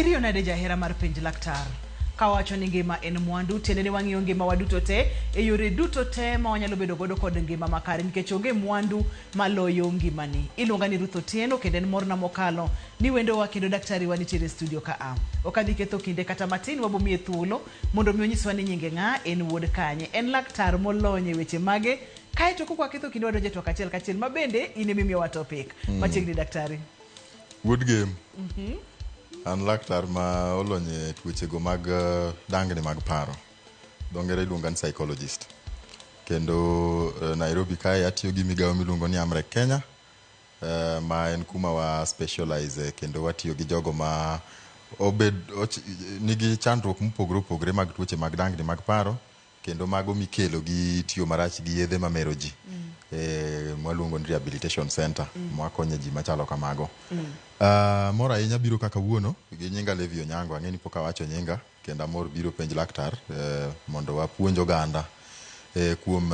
Iriyo nade jahera mar penj laktar? Kawacho ni ngima en mwandu, tiende ni wang'iyo ngima wa duto te e yore duto te ma wanyalo bedo godo kod ngima makare nikech onge mwandu maloyo ngimani. Iluonga ni Ruth Otieno kendo en morna mokalo ni wendowa kendo daktari wa nitiere e studio ka a. Ok adhi ketho kinde kata matin, wabomiye thuolo mondo mi onyiswa ni nyinge ng'a, en wuod kanye, en laktar molony e weche mage. Kaeto kok waketho kinde wadonjo e twak achiel kachiel ma bende in ema imiyowa topic. Machiegni daktari. Wuod Gem. An laktar ma olony e tuochego mag dangni mag paro. Dho ngere iluonga ni psychologist. Kendo Nairobi kae atiyo gi migawo miluongo ni Amref Kenya ma en kuma wa specialize kendo watiyo gi jogo ma obed nigi chandruok mopogore opogore mag tuoche mag dangni mag paro kendo mago mikelo gi tiyo marach gi yedhe mamero ji mwaluongo ni rehabilitation center mwakonye ji machalo kamago. Mor ahinya biro kaka kawuono gi nyinga Levi Onyango, ang'e ni pok awacho nyinga kendo amor biro penj laktar mondo wapuonj oganda kuom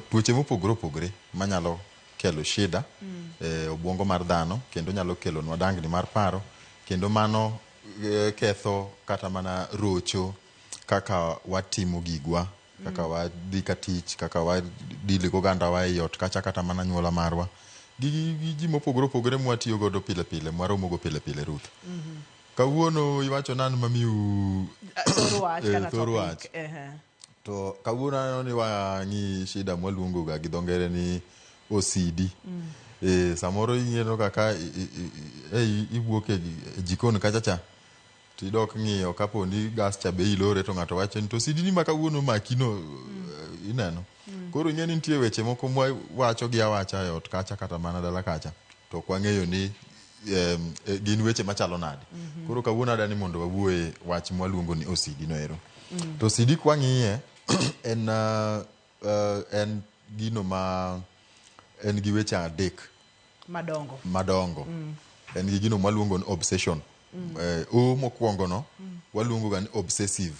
tuoche mopogore opogore manyalo kelo shida obwongo mar dhano kendo nyalo kelonwa dangni mar paro kendo mano ketho kata mana rocho kaka watimo gigwa, kaka wadhi ka tich, kaka wadili gi ogandawa ei ot kacha kata mana anyuola marwa gi ji mopogore opogore mwatiyo godo pile pile mwaromo go pile pile Ruth. Kawuono iwacho ni an mamiu Thor wach kata thor topic. wach. To kawuono aneno ni wang'i shida mwaluongo ga gi dho ngere ni OCD. Samoro ineno kaka iwuok e jikon kacha cha to idok ng'iyo kapo ni gas cha be ilore to ng'ato wacho ni to OCD ni ma kawuono maki no ineno. Koro ing'e ni nitie weche moko mwawacho gi awacha e ot kacha kata mana dala kacha to ok wang'eyo ni gin weche machalo nade. Koro kawuono adwa ni mondo wawuoye wach mwaluongo ni OCD no ero. To OCD kwang'iye en gino ma en gi weche adek madongo. Madongo. En gi gino mwaluongo ni obsession. O mokwongo no waluongo ga ni obsessive.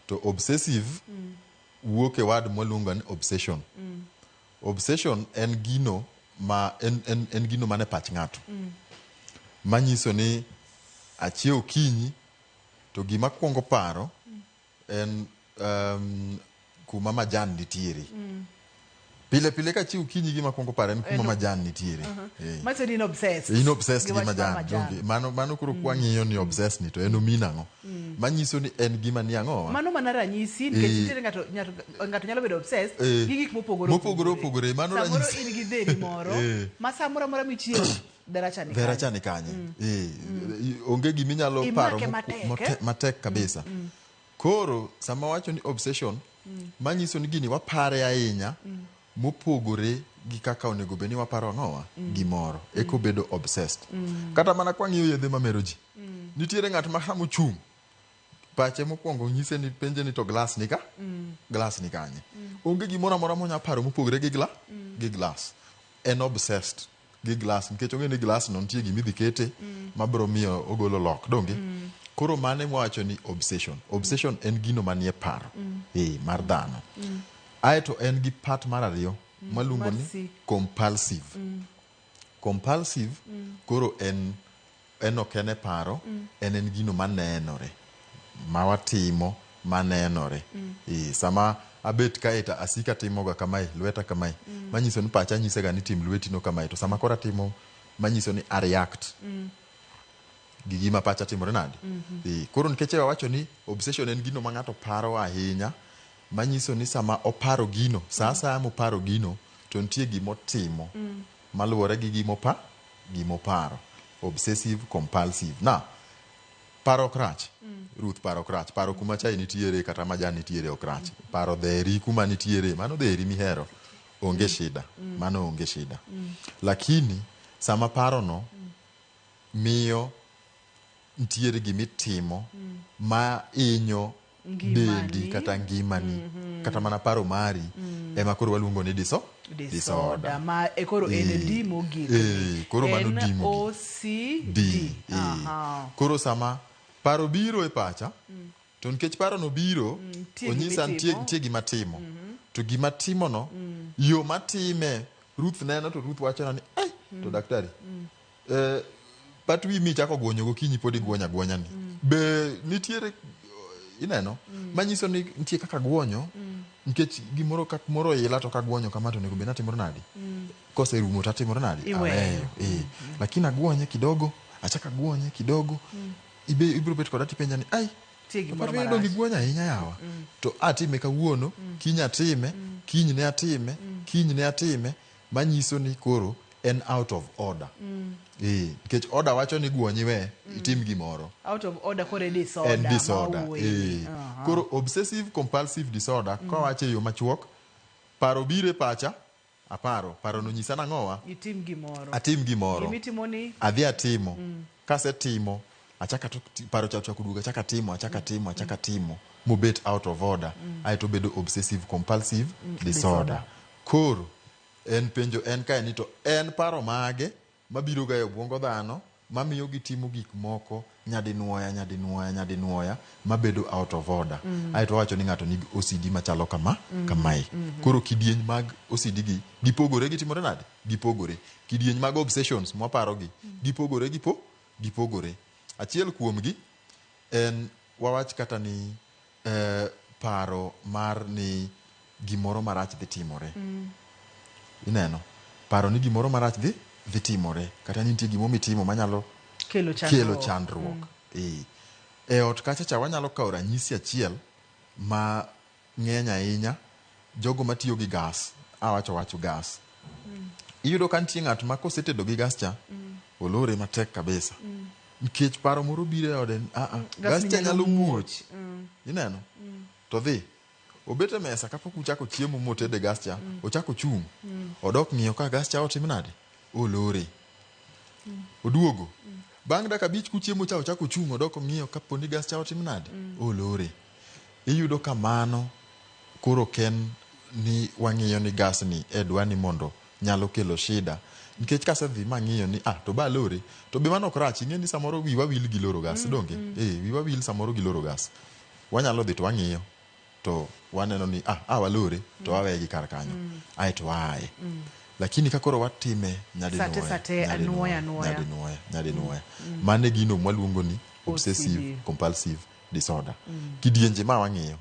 To obsessive wuok e word mwaluongo ni obsession. Obsession en gino ma en gino mane pach ng'ato. Manyiso ni achiew okinyi to gima kwongo paro en kuma majan nitiere. Pile pile kachiew okinyi gima kwongo paro en kuma majan nitiere. Manyiso ni in obsessed. In obsessed gi gi wach mar majan. majan. Donge? Mano koro kwang'iyo ni obsessed ni to en omin ang'o? Manyiso ni en gima ni ang'o? Mano mana ranyisi nikech nitiere ng'ato nyalo bedo obsessed gi gik mopogore Mopogore opogore. Mano Samoro ranyisi. in gi dheri moro ma samoro amora michiew daracha ni Daracha ni kanye? Onge gima inyalo paro Imake matek, eh? matek kabisa. Koro sama wacho ni obsession manyiso ni gini wapare ahinya mopogore gi kaka onego bed ni waparo ang'owa gimoro eka obedo obsessed. Kata mana kwang'iyo yedhe mamero ji nitiere ng'at ma sama ochung' pache mokwongo nyise ni penje ni to glass ni ka glass ni kanye onge gimoro amora monya paro mopogore gi gi glass en obsessed gi glass nikech ong'e ni glass no nitie gima idhi kete mabiro miyo ogolo lok donge koro mano ema wacho ni obsession obsession en gino manie paro mar dhano aeto en gi part mar ariyo maluongo Mar ni C. compulsive compulsive koro en ok en e paro en gino manenore ma watimo manenore sama abet kae to asiko atimoga kamae lweta kamae manyiso ni pacha nyisega ni tim lweti no kamae to sama koro atimo manyiso ni a react gi gima pacha timore nade koro nikech wawacho ni obsession en gino ma ng'ato paro ahinya manyiso ni sama oparo gino sa asaya moparo gino to nitie gimotimo maluwore gi gimoparo obsessive compulsive now paro ok rach Ruth paro ok rach paro kuma chai nitiere kata majan nitiere ok rach paro dheri kuma nitiere mano dheri mihero onge shida mano onge shida lakini sama paro no miyo nitiere gimitimo ma hinyo dendi kata ngimani kata mana paro mari ema koro waluongo ni disorder ma koro en D mogik koro mano D mogik. OCD D. Koro sama paro biro e pacha to nikech paro no biro nitie onyisa gima nitie itimo. nitie gima timo to gima timo no yo matime Ruth neno to Ruth wachona ni to daktari Pat wi michako guonyo gokinyi pod iguonyo aguonya ni. Be nitiere ineno manyiso ni nitie kaka guonyo nikech gimoro kak moro ila to kaguonyo kama to onego bed ni atimora nadi koserumo to atimora nadi Iweyo. aweyo eh. Lakini aguonye kidogo achako aguonye kidogo ibe ibiro bet koda tipenja ni ai Nitie gimoro pat wiya donge marach. iguonyo ahinya yawa to atime kawuono kiny atime kiny ne atime kiny ne atime manyiso ni koro en out of order eh nikech order wacho ni guony iwe itim gimoro Out of order koro e disorder. en disorder ma wawuoye. eh. Aha. Koro obsessive compulsive disorder kawacho e yo machuok paro biro e pacha aparo paro no nyisa nang'owa Itim gimoro. atim gimoro Gimitimo ni adhi atimo kasetimo achaka to paro cha ochako duogo achaka timo achaka timo achaka timo mobet out of order aeto obedo obsessive compulsive disorder. Koro en penjo en kae ni to en paro mage mabiro ga e obwongo dhano mamiyo gitimo gik moko nyadinuoya nyadinuoya nyadinuoya mabedo out of order aeto wawacho ni ng'ato nigi OCD machalo kama kamae koro kidieny mag OCD gi gipogore gitimore nade gipogore kidieny mag obsessions mwaparo gi gipogore gipo gipogore achiel kuomgi en wawach kata ni paro mar ni gimoro marach dhi timore ineno paro ni gimoro marach dhi dhi timore kata ni nitie gimoro mitimo manyalo kelo kelo chandruok. chandruok eh. E ot kacha cha wanyalo kawo ranyisi achiel ma ng'eny ahinya jogo matiyo gi gas awacho wacho gas iyudo ka nitie ng'at ma kosetedo gi gas cha olore matek kabisa nikech paro moro biro e ode ni "Ah, ah, Gas gas ni cha nyalo nyalo muoch ineno to dhi obet e mesa kapok uchako chiemo motede gas cha ochako chung' odok ng'iyo ka gas cha otim nade olore oduogo bang' dakika abich kuchiemo cha ochako chung' odok ong'iyo kapo ni gas cha otim nade olore iyudo ka mano koro ok en ni wang'iyo ni gas ni e dwa ni mondo nyalo kelo shida nikech kasedhi mang'iyo ni ah to ba lore to be mano ok rach ing'e ni samoro wiwa wil gi loro gas donge eh wiwa wil samoro gi loro gas wanyalo dhi to wang'iyo to waneno ni ah, ah walore to waweye gi kar kanyo aeto waaye lakini ka koro watime nyadinuoya Sate, sate, anuoya, anuoya. nyadinuoya nyadinuoya mano e gino mwaluongo ni obsessive OCD. compulsive disorder kidienje ma wang'iyo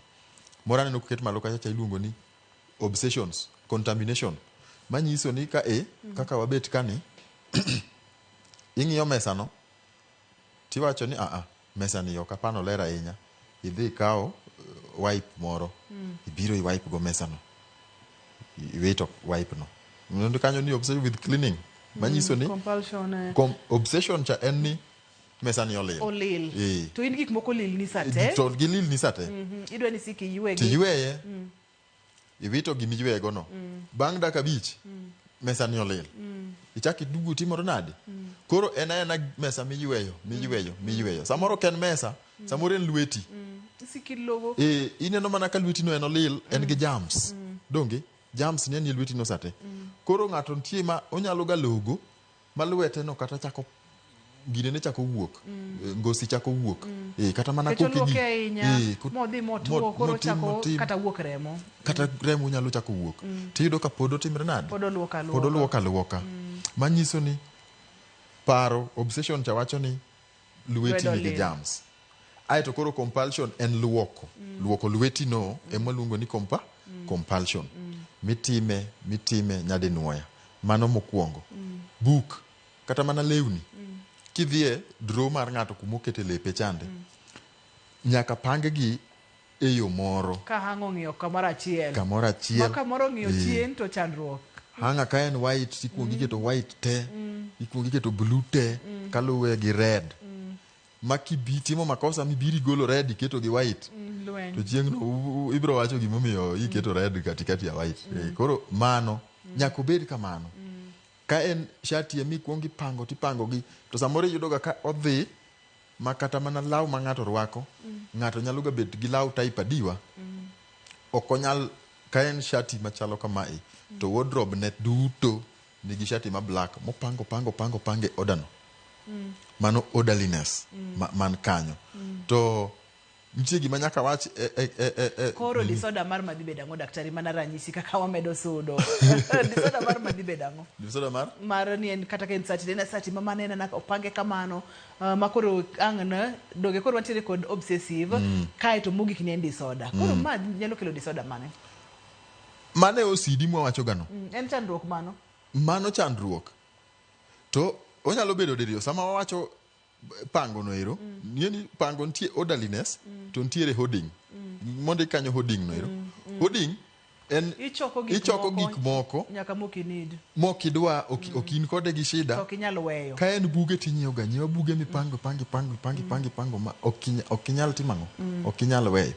moro aneno koket malo kacha cha iluongo ni obsessions contamination manyiso ni ka e kaka wabet kani ing'iyo mesa no tiwacho ni aa mesa ni ok apano ler ahinya idhi ikawo wipe moro ibiro i wipe go mesa no iwito wipe no Mondo kanyo ni obsession with cleaning manyiso ni Compulsion. Obsession cha en ni mesa ni olil Olil. Eh. To in gik moko lilni sate. To gilil ni sate Idwa ni sik iywegi. tiyweye iwito gimiyweyego no bang' dakika abich mesa ni olil ichak iduogo timore nade koro en aena mesa miyweyo miyweyo miyweyo samoro ok en mesa samoro en lweti Isik ilogo. e, ineno mana ka lweti no en olil en gi germs donge germs ni en e lweti no sate koro ng'ato nitie ma onyalo ga logo ma lwete no kata chako ginene chako wuok ngosi chako wuok eh, kata mana Nikech koke gi- oluoke ahinya eh, modhi motuo koro motim, chako motim. kata wuok remo. Kata remo nyalo chako wuok tiyudo ka pod otimre nade Pod oluok aluoka. pod oluok aluoka manyiso ni paro obsession cha wacho ni lweti Lwedo nigi olil. germs aeto koro compulsion en luoko luoko lweti no ema waluongo ni compulsion mitime mitime nyadinuoya mano mokwongo buk kata mana lewni kidhie draw mar ng'ato kumokete lepe chande nyaka pang gi e yo moro Ka hang ong'iyo kamoro achiel. kamoro achiel Ma kamoro ong'iyo Eh. chien to chandruok. Hanga ka en white ikuongo iketo white te ikuongo iketo blue te kaluwe gi red ma kibi timo makosa mibiro igolo red iketo gi white Lweny. to chieng'no ibiro wacho gimomiyo iketo red katikati ya white Eh, koro mano nyaka obed kamano ka en shati ema ikuongo ipango tipango gi to samoro iyudo ga ka odhi ma kata mana law ma ng'ato rwako ng'ato nyalo ga bet gi law type adiwa ok onyal ka en shati machalo kamae to wardrobe ne duto nigi shati ma black mopango pango pango pange order no mano orderliness man kanyo to Nitie gima nyaka wach e, e, e, e, e, Koro disorder mar madhi bedo ang'o daktari mana ranyisi kaka wamedo sudo. Disorder mar madhi bedo ang'o? Disorder mar? Mar ni en kata ka en sati, en sati ma mane en opange kamano ma koro ang' ne doge koro wantiere kod obsessive mm. kae to mogik ni en disorder. Koro mm. ma nyalo kelo disorder mane? Mane OCD mwawacho gano. Mm, en chandruok mano. Mano chandruok. To onyalo bedo diriyo sama wawacho pango no ero mm. ni pango nitie orderliness mm. to nitiere hoarding mm. mondo ikanyo hoarding no ero mm. Mm. Hoarding en ichoko gik moko nyaka mokinid mokidwa ok, mm. ok in kode gi shida to ok inyal weyo ka en buge tinyiewo ga nyiewa buge mipango pango pango pango mm. pango pango ma ok inyal timo ang'o mm. ok inyal weyo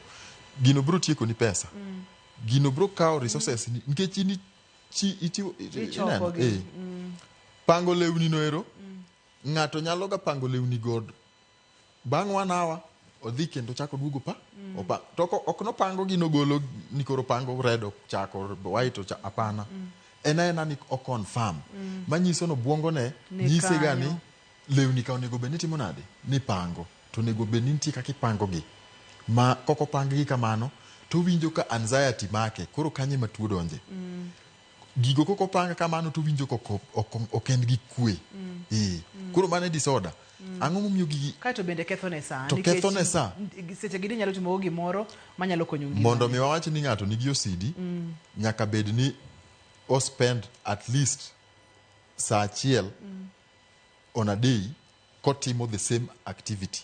gino biro tieko ni pesa mm. gino biro kawo resources mm. nikech in chi itiwo ineno eh mm. Pango lewni no ero mm. Ng'ato nyalo ga pango lewni go bang' one hour odhi kendo chako duogo pa mm. opa to ok nopango gi nogolo ni koro pango red ochako white ocha hapana mm. En aena ni o confirm mm. Manyiso no buongo ne nyise ga ni lewni ka onego bed ni timo nade ni pango to onego bed ni nitie kaka ipango gi ma kok opang gi kamano to winjo ka anxiety make koro kanye ma tuo donje mm. Gigo kok opang kamano to winjo kok ok en gi kwe. Mm. Eh. Mm. Koro mano e disorder. Mm. Ang'o momiyo gigi kaeto bende ketho ne saa to ketho ne saa seche gidi nyalo timo gimoro manyalo konyo ngima mondo mi wawach ni ng'ato nigi OCD mm. nyaka bed ni o spend at least saa achiel mm. on a day kotimo the same activity.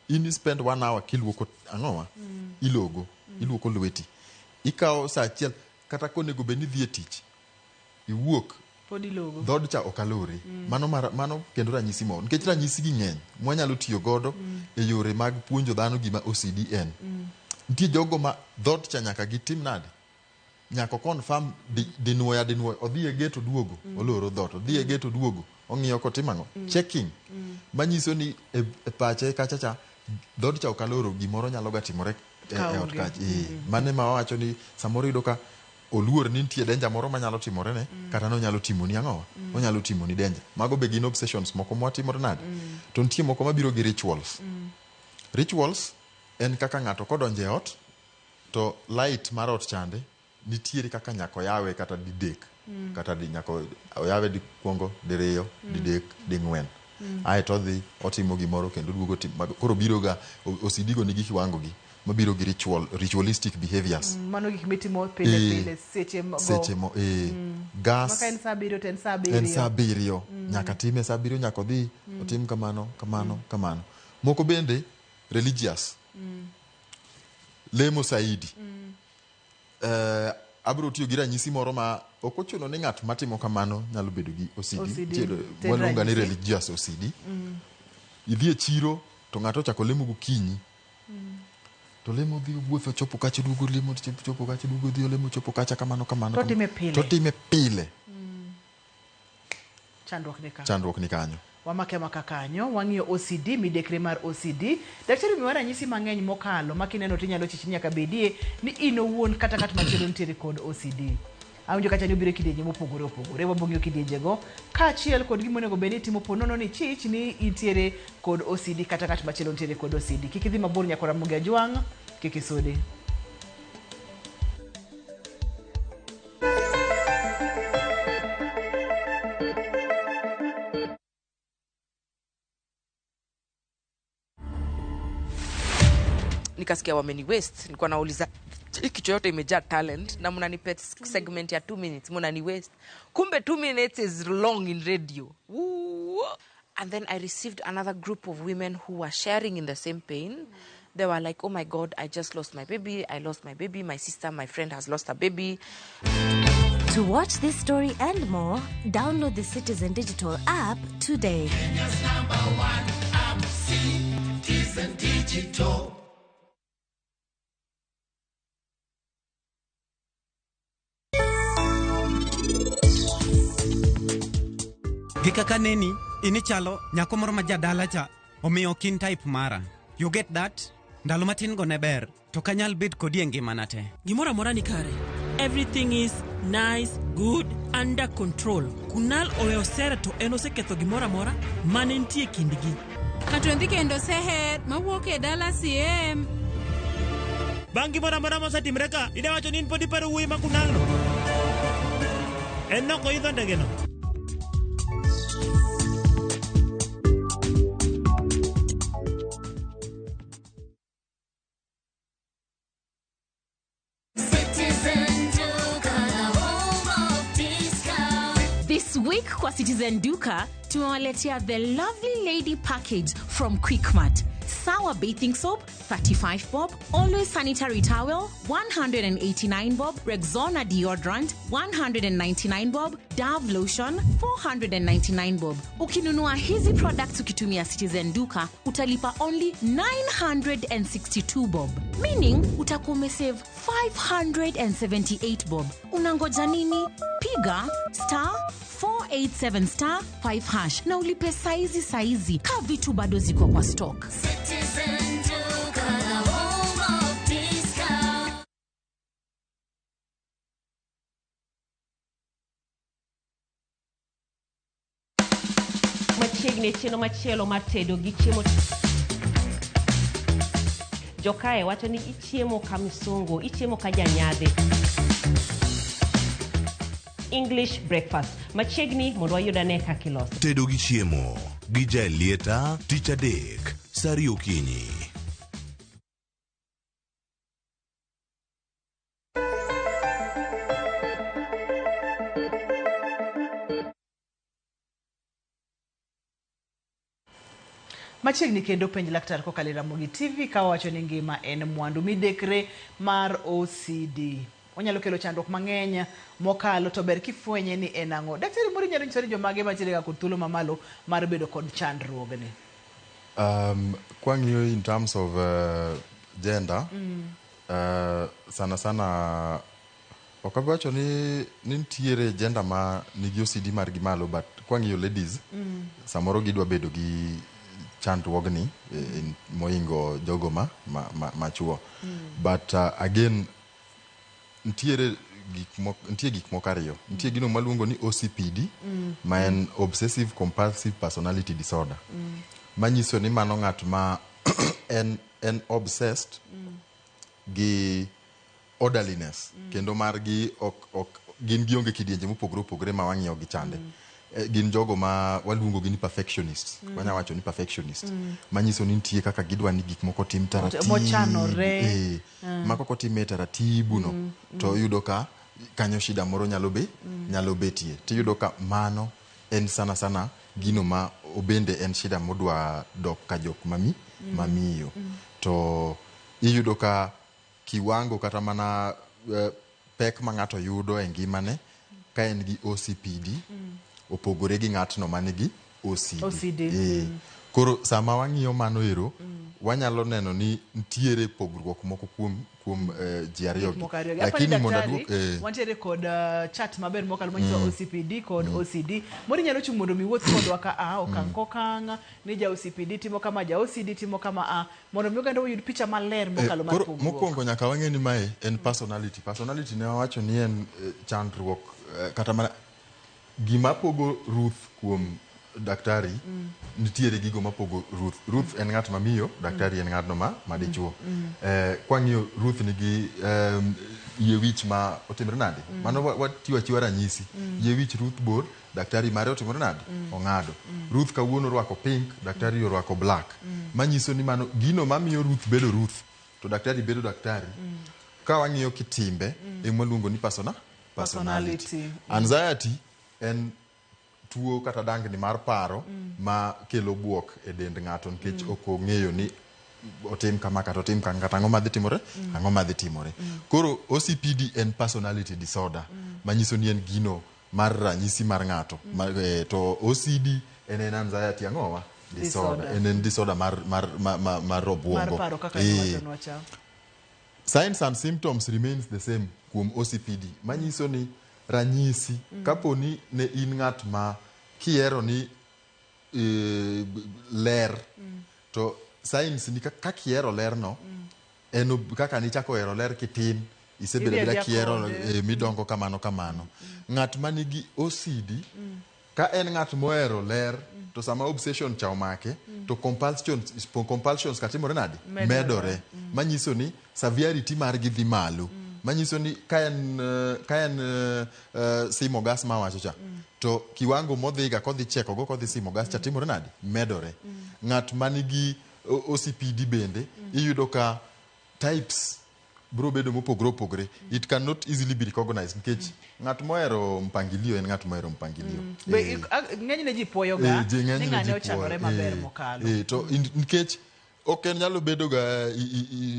In spend 1 hour kiluoko ang'owa mm. ilogo mm. iluoko lweti ikawo saa achiel kata konego bed ni idhi e tich iwuok pod ilogo dhood cha ok alore mm. Mano, mano kendo ranyisi moro nikech ranyisi gi ng'eny mwanyalo tiyo godo mm. e yore mag puonjo dhano gima OCD en mm. Nitie jogo ma dhood cha nyaka gitim nade nyaka confirm dinuoya dinuoya odhi e gate oduogo mm. oloro dhoot odhi e gate oduogo ong'iyo kotimo ang'o mm. checking mm. manyiso ni e, e pache kacha cha dhood cha ok aloro gimoro nyalo ga timore e ot kacha mm. Mane ma wawacho ni samoro yudo ka oluor ni nitie danger moro manyalo timore ne mm. kata nonyalo timoni ang'owa mm. onyalo timoni danger. Mago be gin obsessions moko mwatimore nade mm. To nitie moko mabiro gi rituals mm. Rituals en kaka ng'ato kodonjo e ot to light mar ot chande nitiere kaka nyaka oyawe kata didek mm. kata di, nyaka oyawe dikuongo diriyo mm. didek ding'wen mm. Ae to odhi otimo gimoro kendo oduogo tim, koro biro ga OCD go nigi kiwango gi mabiro gi ritual, ritualistic behaviors mm, mano gik mitimo pile e, pile seche mo seche mo e, mm. Gas maka en saa abiriyo to en saa abiriyo en saa abiriyo mm. Nyaka time saa abiriyo nyaka odhi mm. otim kamano kamano mm. kamano. Moko bende religious mm. lemo saidi mm. Abiro tiyo gi ranyisi moro ma ok ochuno ni ng'at matimo kamano nyalo bedo gi OCD. Waluonga ni religious OCD. Mm. Idhi e chiro to ng'ato ochako lemo gokinyi. Mm. To lemo dhi owuotho chopo kacha duogo lemo chopo kacha duogo dhi olemo chopo kacha kamano kamano. To time pile. To time pile. Mm. Chandruok ni kanyo. Chandruok ni kanyo. Wamake amaka kanyo, wang'iyo OCD, midekre mar OCD. Daktari omiwa ranyisi mang'eny mokalo ma kineno to inyalo chich ni nyaka bedie ni in owuon kata ng'at machielo nitiere kod OCD. Awinjo kacha ni obiro e kidienje mopogore opogore, wabiro ng'iyo kidienjego kaachiel kod gima onego bed ni itimo po nono ni chich ni intiere kod OCD kata ng'at machielo nitiere kod OCD. Kik idhi mabor nyakora Ramogi Ajwang', kik isudi. Nikasikia wameni waste. Nilikuwa nauliza hii kichwa yote imejaa talent na mnanipe segment ya 2 minutes, mnani waste. Kumbe 2 minutes is long in radio. Woo. And then I received another group of women who were sharing in the same pain. They were like, oh my God, I just lost my baby. I lost my baby. My sister, my friend has lost a baby. To watch this story and more, download the Citizen Digital app today. Kenya's number one app, Citizen Digital. Gi kaka neni, inichalo nyako moro ma jadala cha, omiyo ok in type mara. You get that? Ndalo matin go ne ber, to ok anyal bet kodi e ngimana te. Gimoro amora ni kare. Everything is nice, good, under control. Kunal oweyo Sera to en oseketho gimoro amora mane nitie e kindgi. Ng'ato dhi kendo Seher mawuok e dala CM. Bang' gimoro amora mosetimre ka, ida wacho ni in pod iparo wuoyi ma Kunalno. En nok oidho ndegeno. Citizen Duka, the home of discount. This week kwa Citizen Duka tumewaletea the lovely lady package from Quickmart. Sour bathing soap 35 bob, Always sanitary towel 189 bob, Rexona deodorant 199 bob, Dove lotion 499 bob. Ukinunua hizi products ukitumia Citizen Duka utalipa only 962 bob, meaning utakuwa umesave 578 bob. Unangoja nini? Piga star 487 star 5 hash na ulipe saizi saizi, ka vitu bado ziko kwa stock. Citizen Duka, the home of discount. Machiegni e chenro machielo mar tedo gi chiemo. Jokae wacho ni ichiemo ka misungu, ichiemo ka janyadhi. English breakfast. Machiegni mondo wayud ane kaka iloso. Tedo gi chiemo gi Jaelieta tich adek sa ariyo okinyi. Machiegni kendo penj laktar kokalo e Ramogi TV ka wawacho ni ngima en mwandu. Midekre mar OCD onyalo kelo chandruok mang'eny mokalo to ber kifwenye ni en ang'o. Daktari moro inyalo nyiso ni jomage mantiere ga kod thuolo mamalo mar bedo kod chandruogni? Kwang'iyo in terms of gender, sana sana ok abi wacho ni nitiere gender ma nigi OCD margi malo, but kwang'iyo ladies, samoro gidwa bedo gi chandruogni moingo jogo ma chuo. But again, nitiere nitie gik moko ariyo. Nitie gino maluongo ni OCPD, ma en obsessive compulsive personality disorder, manyiso ni mano ng'at ma en obsessed gi orderliness, kendo margi ok gin gionge kidienje mopogore opogore ma wang'iyo gi chande. Gin jogo ma waluongo gi ni perfectionists. Wanya wacho ni perfectionist, manyiso ni nitie kaka gidwa ni gik moko tim taratibu. Mochanore. Ma kok otime taratibu no, to iyudo ka kanyo shida moro nyalo betie. Tiyudo ka mano en sana sana gino ma obende en shida modwa dok ka jok mamiyo. To iyudo ka kiwango kata mana pek ma ng'ato yudo e ngimane ka en gi OCPD opogore gi ng'atno manigi OCD. OCD. Koro sama wang'iyo mano ero, wanyalo neno ni nitiere pogruok moko kuom ji ariyo gi. Moko ariyo gi. Apani Lakini mondo daktari, aduok wantiere kod chat maber mokalo manyiso OCPD kod OCD. Moro inyalo chung' mondo mi wuoth kodwa ka a okang' kokang' ni ja OCPD timo kama, ja OCD timo kama a mondo mi oganda oyud picha maler mokalo mar Koro pogruok. mokwongo nyaka wang'e ni mae en personality. Personality ne wawacho ni en chandruok, kata mana gima pogo Ruth kuom daktari, nitiere gigo mapogo Ruth. Ruth en ng'at ma miyo, daktari en ng'atno ma dichuo. Kwang'iyo Ruth nigi yie wich ma otimore nade? Mano watiyo achiwa ranyisi. Yie wich Ruth bor, daktari mare otimore nade? Ong'ado. Ruth kawuono orwako pink, daktari orwako black. Manyiso ni mano gino mamiyo Ruth bedo Ruth, to daktari bedo daktari. Ka wang'iyo kitimbe, ema waluongo ni personality. Personality. Anxiety en tuo kata dangni mar paro ma kelo buok e dend ng'ato nikech ok ong'eyo ni otim kama kata otim kama kata ang'o madhi timore, ang'o madhi timore. Koro OCPD en personality disorder, manyiso ni en gino mar ranyisi mar ng'ato. To OCD en anxiety ang'owa? Disorder. Disorder. En disorder mar Mar obuongo. paro kaka niwachonwa cha. Signs and symptoms remains the same kuom OCPD, manyiso ni ranyisi kapo ni ne in ng'at ma kihero ni ler, to signs ni kaka ihero ler no, en kaka nichako hero ler kitin, isebedo Idhi abeda adhiya kihero kode. Midongo kamano kamano. Ng'at manigi OCD, ka en ng'at mohero ler, To sama obsession cha omake, to compulsions katimore nade? Medore. Medore. Manyiso ni severity margi dhi malo. Manyiso ni ka en simo gas mawacho cha, to kiwango modhiga kodhi chekogo kodhi simo gas cha timore nade? Medore. Ng'at manigi OCPD bende iyudo ka types bro bedo mopogore opogore. It cannot easily be recognized nikech ng'at mohero mpangilio en ng'at mohero mpangilio. Be ng'enyne ji puoyoga Ji ni ng'enyne ng'ane ji ochanore puoyo. maber mokalo. To nikech ok en nyalo bedo ga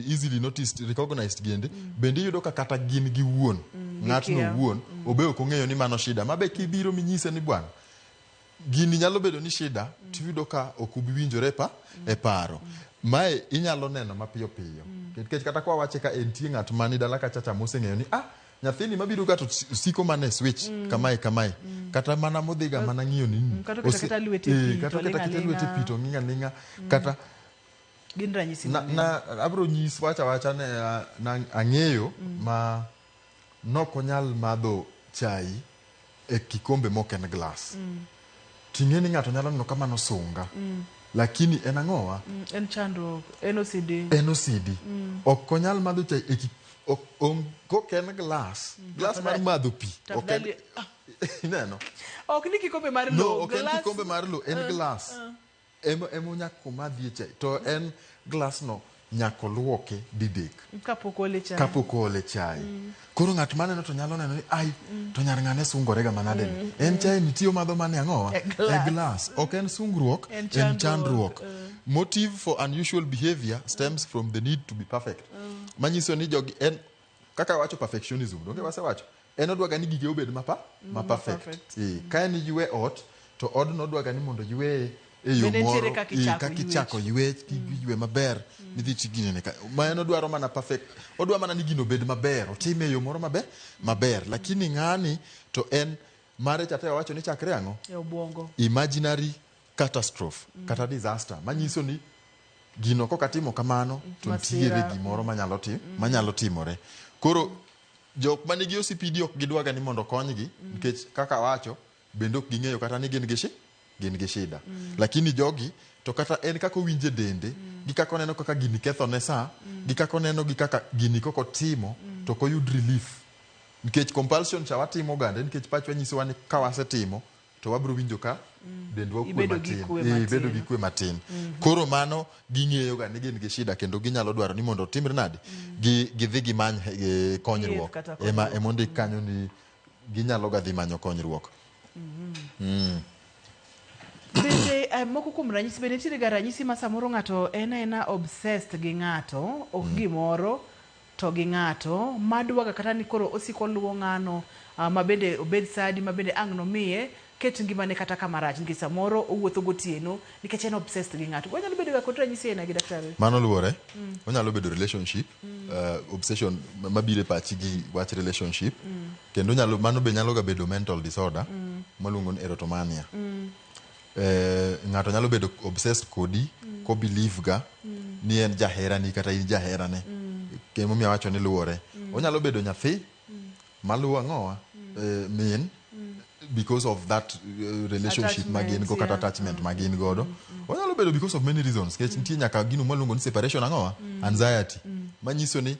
easily noticed, recognized gende, bende iyudo ka kata gin gi wuon, ng'atno gikia. wuon, obe ok ong'eyo ni mano shida. Mabe kibiro minyise ni bwana, gini nyalo bedo ni shida, tiyudo ka ok ubi winjore e paro. Mae inyalo neno mapiyo piyo. Nikech kata kwa wache ka entie ng'at mani dala kacha cha moseng'eyo ni nyathini mabiro ga to siko mana e switch kamae kamae. Kata mana modhiga mana ng'iyo ni Kata oketo aketa lwete pi kata to oketo aketa ling' lwete pi aling'a. to ng'ing' aling'a. Kata Gin ranyisi na, mang'eny. na abro nyis wacha wacha ne na ang'eyo ma nok onyal madho chai e kikombe mok en glass. Ting'e ni ng'ato nyalo neno ka mano sunga. Lakini en ang'owa? En chandruok, en OCD. En OCD. Ok onyal madho chai e kok en glass. Glass mar madho pi. Ok en, Tafadhali, ineno? Ok ni kikombe mar No, lowo, ok en glass. kikombe mar lo, en glass. Ema nyaka omadhie chai. To en glass no nyaka oluoke didek. Kapok oole chai. Kapok oole chai. Koro ng'at maneno to nyalo neno ni ai, to nyar ng'ane sungore ga manade ni. En chai nitie madho mane ang'owa? E glass. E glass. Ok en sungruok, En en chandruok. chandruok. Motive for unusual behavior stems from the need to be perfect. Manyiso ni jogi en kaka wacho perfectionism, donge wasewacho? En odwaga ni gige obed ma perfect. Perfect. Ka en ywe ot, to odno odwaga ni mondo yweye e yo Bende nitiere moro, kaka ichako kaka ichako ywech, kiywe maber, midhi tiginene ka. Ma en odwaro mana perfect, odwa mana ni gino obed maber, otime e yo moro maber. Lakini ng'ani to en mare cha te wawacho ni chakre ang'o? E obwongo. Imaginary catastrophe kata disaster manyiso ni gino kokatimo kamano to Masira. nitiere gimoro manyalo timore. Koro jok manigi OCPD ok gidwaga ni mondo okonygi nikech kaka wacho bende ok ging'eyo kata ni gin gi shida. Lakini jogi to kata en kaka owinje dende, gi kaka oneno kaka gini kethone sa, gi kaka oneno gi kaka gini koko timo, to ok oyud relief. Nikech compulsion cha watimo gande, nikech pachwa nyisowa ni ka wasetimo to wabiro winjo ka dendwa okwe Ibedo gi matin. kwe Ibedo matin. gi kwe matin. Koro mano ging'eyo ga ni gin gi shida kendo ginyalo dwaro ni mondo otimre nade, gidhi gimany konyruok. Thieth kata Ema konyruok. emondik kanyo ni ginyalo ga dhi manyo konyruok. Bende moko kuom ranyisi, bende nitiere ga ranyisi ma samoro ng'ato en aena obsessed gi ng'ato, ok gimoro to gi ng'ato, madwaga kata ni koro osiko luwo ng'ano, ma bende obed sadi, ma bende ang' nomiye, ket ngimane kata kama rach, nikech samoro owuotho gotieno nikech en obsessed gi ng'ato. Wanyalo bedo ga kod ranyisi aina gi daktari? Mano luwore. Onyalo bedo relationship, obsession mabiro e pachi gi wach relationship. Kendo mano be nyalo ga bedo mental disorder, maluongo ni erotomania. Ng'ato nyalo bedo obsessed kodi, ko believe ga ni en jaherani kata in jaherane. Kendo momiyo awacho ni luwore. Onyalo bedo nyathi maluwo ang'owa, min, because of that relationship ma gin go kata attachment ma gin godo. Onyalo bedo because of many reasons. Nikech nitie nyaka gino maluongo ni separation ang'owa, anxiety. Manyiso ni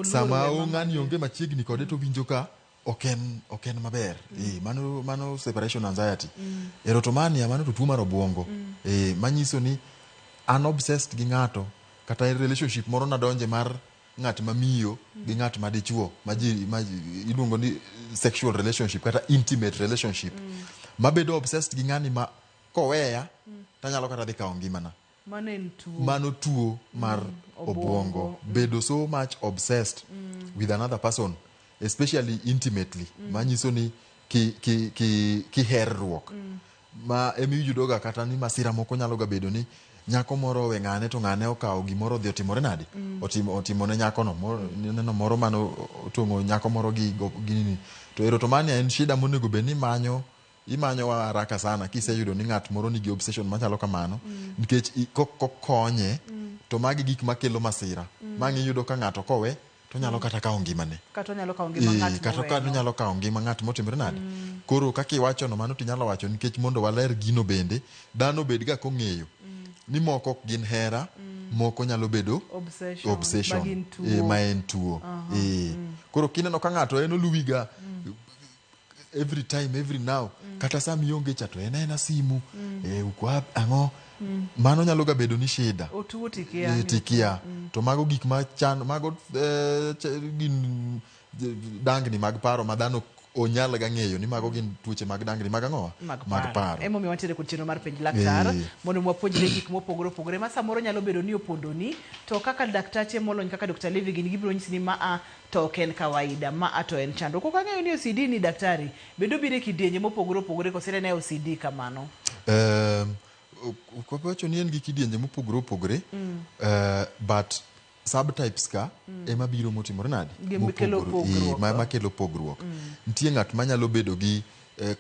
sama ng'ani onge machiegni kode to winjo ka ok en maber. Mano separation anxiety. Erotomania mano to tuo mar obwongo. Manyiso ni an obsessed gi ng'ato kata en relationship moro nadonje mar ng'at ma miyo gi ng'at ma dichuo, ma ji, ma iluongo ni sexual relationship kata intimate relationship. Mabedo obsessed gi ng'ani ma koweya tanyalo kata dhi kawo ngimana. Mano en tuo. Mano tuo mar obwongo. Bedo so much obsessed with another person, especially intimately, manyiso ni kiherruok. Ma emiyudoga kata ni masira moko nyalo ga bedo ni nyako moro owe ng'ane to ng'ane okawo gimoro odhi otimore nade? Otimone nyakono. Neno moro mano otong'o nyako moro gi nini. To erotomania en shida monego bed ni imanyo wa haraka sana kiseyudo ni ng'at moro nigi obsession machalo kamano, nikech kokonye to magi gik makelo masira. Mang' iyudo ka ng'ato kowe to nyalo kata kawo ngimane. Kata onyalo kawo ngima ng'at Kata moweno. onyalo kawo ngima ng'at motimore nade. Koro kaka iwachono mano tinyalo wacho nikech mondo waler gino bende dhano bed ga kong'eyo ni moko ok gin hera, moko nyalo bedo Obsession, obsession, ma gin tuo. ma en tuo. Koro kineno ka ng'ato en oluwiga every time, every now, kata sama ionge cha to en aena simu, uko wapi, ang'o, mano nyalo ga bedo ni shida. Otuo tikia. Tikia. To mago gik ma chan mago, gin dangni mag paro ma dhano onyal ga ng'eyo ni mago gin tuoche mag dangni mag ang'owa, mag paro. Emomiyo wantiere kod chenro mar Penj Laktar mondo wapuonjre gik mopogore opogore ma samoro nyalo bedo ni opondoni, to kaka daktache molony kaka Dr. Levi gin gibiro nyisi ni maa to ok en kawaida, maa to en chandruok. Ok ang'eyo ni OCD ni daktari bende obiro e kidienje mopogore opogore kose en OCD kamano? Ok wawacho ni en gi kidienje mopogore opogore, but subtypes ka ema biro motimore nade? Gima kelo Mopogore. Pogruok. Ma kelo pogruok. Nitie ng'at manyalo bedo gi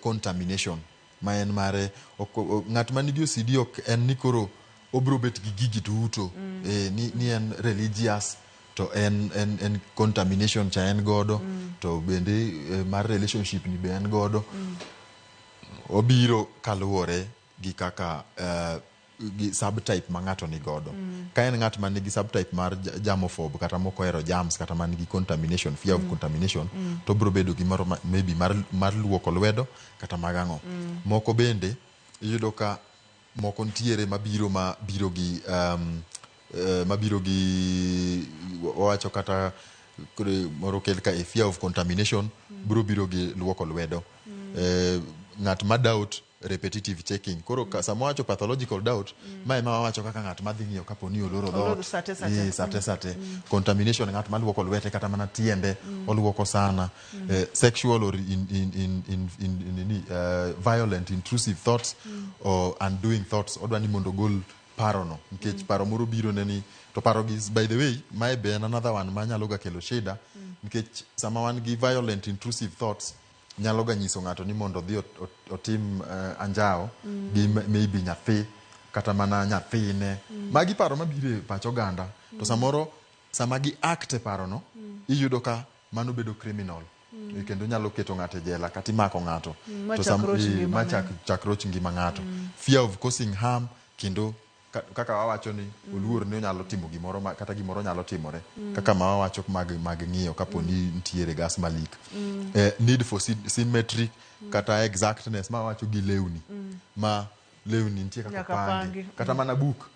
contamination ma en mare ng'at ma nigi OCD ok en ni koro obro bet gi gigi duto, ni en religious to en contamination cha en godo, to bende mar relationship ni be en godo. Obiro kaluwore gi kaka gi subtype ma ng'ato ni godo. Ka en ng'at man nigi subtype mar germophobe kata mok ohero germs kata man gi contamination, fear of contamination, to obiro bedo gi moro maybe mar luoko lwedo kata mag ang'o. Moko bende iyudo ka moko nitiere mabiro gi wawacho kata koro moro kel ka e fear of contamination, biro biro gi luoko lwedo. Ng'at ma doubt repetitive checking, koro ka sama wawacho pathological doubt, ma ema wawacho kaka ng'at madhi ng'iyo kapo ni oloro Oloro dhoot. sate, sate. Sate sate. Contamination, ng'at maluoko lwete kata mana tiende oluoko sana. Sexual or in violent intrusive thoughts or undoing thoughts, odwa ni mondo ogol parono nikech paro moro biro ne ni to paro gi. By the way, mae be en another one manyalo ga kelo shida, nikech sama wan gi violent intrusive thoughts nyalo ga nyiso ng'ato ni mondo odhi otim anjawo gi maybe nyathi kata mana nyathine. Magi paro mabiro e pach oganda, to samoro sama gi act e parono, iyudo ka mano bedo criminal. Kendo nyalo keto ng'ato e jela kata imako ng'ato. Ma To chak roch ngima ma ne. chak roch ngima ng'ato. Fear of causing harm, kendo kaka wawacho ni oluor ni onyalo timo gimoro kata gimoro nyalo timore, kaka ma wawacho mag ng'iyo kapo ni nitiere gas malik. Need for symmetry kata exactness, ma wawacho gi lewni, ma lewni nitie kaka Nyaka opangi. pangi. Kata mana buk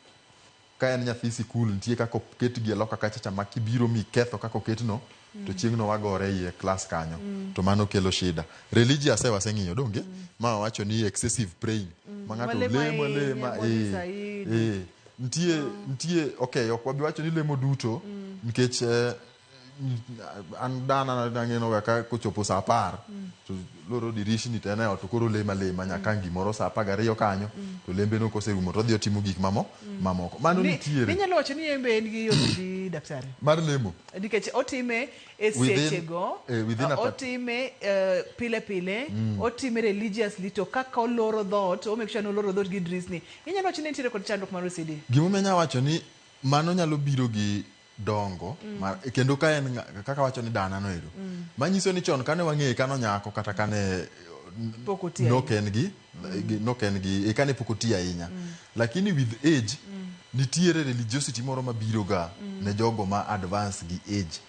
ka en nyathi sikul, nitie kaka oketgi e loka kacha cha ma kibiro miketho kaka oketno, to chieng'no wagore iye klas kanyo, to mano kelo shida. Religious e waseng'iyo donge, ma wawacho ni excessive praying, ma ng'ato Malemo lemo ahinya, lema modhi saidi. Nitie okay, ok wabi wacho ni lemo duto, nikech an dana nang'eno ga ka kochopo saa 10 to loro dirishni to en e ot, to koro lema lema nyaka ang' gimoro saa 12 kanyo, to lembe no koserumo to odhi otimo gik mamoko mano nitiere. Ninyalo wacho ni en be en gi OCD, daktari? Mar lemo. Nikech otime e sechego, within a otime pile pile, otime religiously, to kaka oloro dhoot, o make sure ni oloro dhoot gi drisni, inyalo wacho ni nitiere kod chandruok mar OCD? Gimomiyo anyalo wacho ni mano nyalo biro gi dongo, kendo ka en kaka wacho ni dana no ero, manyiso ni chon kane wang'eye kano nyako kata kane Pok oti ahinya. nok en gi nok en gi kane pok oti ahinya, lakini with age nitiere religiosity moro mabiro ga ne jogo ma advance gi age,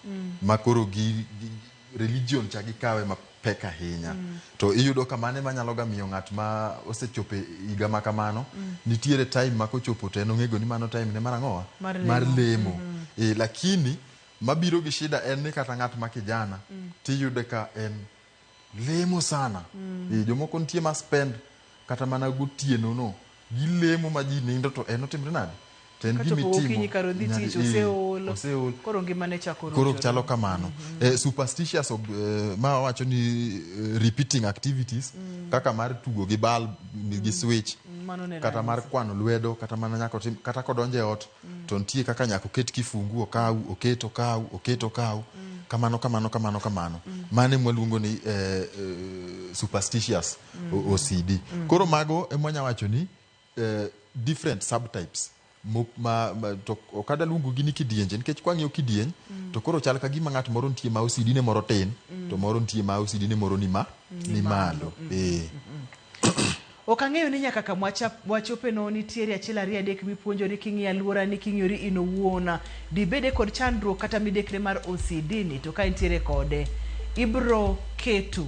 ma koro gi religion cha gikawe mapek ahinya, to iyudo ka mane manyalo ga miyo ng'at ma osechopo e higa ma kamano, nitiere time ma kochopo to en ong'ego ni mano time ne mar ang'owa? Mar Mar lemo. lemo. Lakini mabiro gi shida en ni kata ng'at ma kijana tiyude ka en lemo sana. Jomoko nitie ma spend kata mana gotieno no gilemo ma ji nindo, to en otimre nade? To en Kachopo gima itimo gokinyi kar odhi tich, oseol. Oseol. Koro ngimane chako Koro rochore. chalo kamano. Superstitious ma wawacho ni repeating activities kaka mar tugo gi bulb gi switch, Mano ne kata mar ranyisi. kwano lwedo, kata mana nyaka otim kata kodonjo e ot to nitie kaka nyaka oket kifungu, okaw oket, okaw oket, okaw kamano kamano kamano kamano. Mano ema waluongo ni superstitious OCD. Koro mago ema wanya wacho ni different subtypes ma to ok adwa luongo gi ni kidienje, nikech kwang'iyo kidieny to koro chal ka gima ng'at moro nitie ma OCD ne moro tin, to moro nitie ma OCD ne moro ni ma ni malo. Eh. Ok ang'eyo ni nyaka kama wachopeno nitiere achiel ariyo adek mipuonjori king'iyo alworani king'iyori in owuon dibede kod chandruok kata midekre mar OCD ni to ka intiere kode ibro keto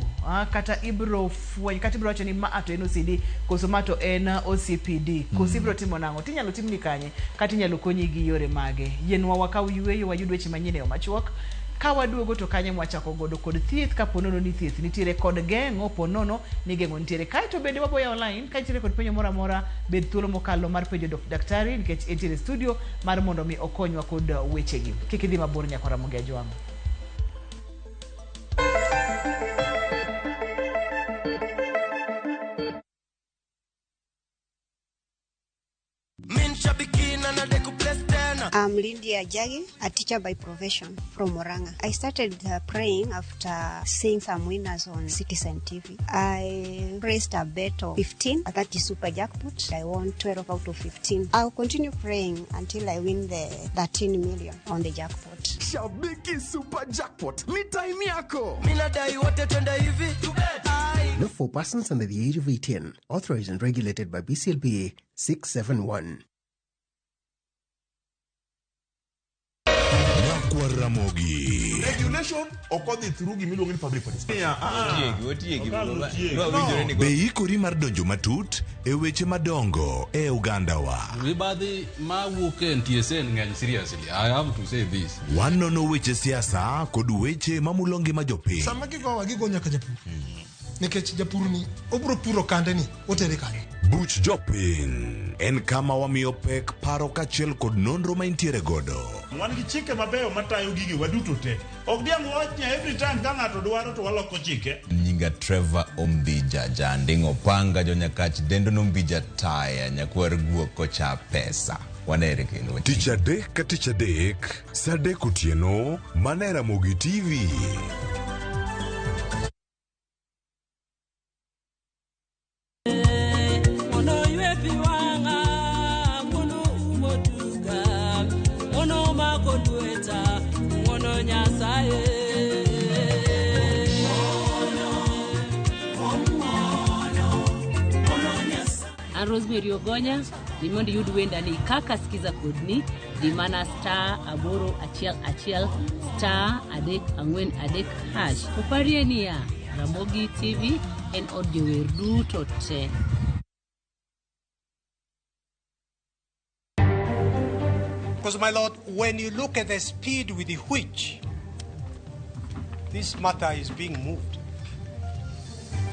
kata ibro fweny kata ibro wacho ni ma to en OCD koso ma to en OCPD koso ibro timo nang'o tinyalo timni kanye kata inyalo konyi gi yore mage yienwa wakaw yueyo wayud weche manyien e yo machuok ka waduogo to kanye mwachako godo kod thieth kapo nono ni thieth nitiere kod geng'o po nono ni geng'o nitiere kaeto bende wabo yawo line ka nitiere kod penjo moro amora bed thuolo mokalo mar penjo daktari nikech entiere studio mar mondo mi okonywa kod wechegi kik idhi mabor nyakwa Ramogi Ajwang'. I'm Lydia Jagi, a teacher by profession from Murang'a. I started praying after seeing some winners on Citizen TV. I raised a bet of 15, that is super jackpot. I won 12 out of 15. I'll continue praying until I win the 13 million on the jackpot. Shabiki Super Jackpot ni time yako. Not for persons under the age of 18. Authorized and regulated by BCLBA 671. Nyakwar Ramogi. Regulation ok odhi through gimiluongo ni public participation. Be ikori mar donjo matut e weche madongo e ogandawa. Mibadhi mawuok e NTSA ng'eny seriously. I have to say this. Wanono weche siasa kod weche mamulo ngima jopiny. Sama gigowa gigo nyaka japur. Nikech japur ni obro puro kande ni otere kanye. Buch jopiny en kama wamiyo pek paro kaachiel kod nonro ma intiere godo. Wan gi chike mabeyo matayo gigi waduto te. Ok diang' wawach ni every time ka ng'ato dwaro to waloko chike. Nyinga Trevor Ombija Janding'o Panga Jonyakach dendo nombija taya nyakwar guok kocha pesa. Wanere kendo. Tich adek ka tich adek, saa adek otieno, mana e Ramogi TV. Mondo ywe pi wang'a, ng'wono umo duka, ng'wono mako lweta, ng'wono Nyasaye. An Rosemary Ogonya, ni mondo iyud wendani kaka sikiza kodni, di mana star 811 star 343 hash. To parie niya, Ramogi TV en od jower duto te. Because, my lord, when you look at the speed with which this matter is being moved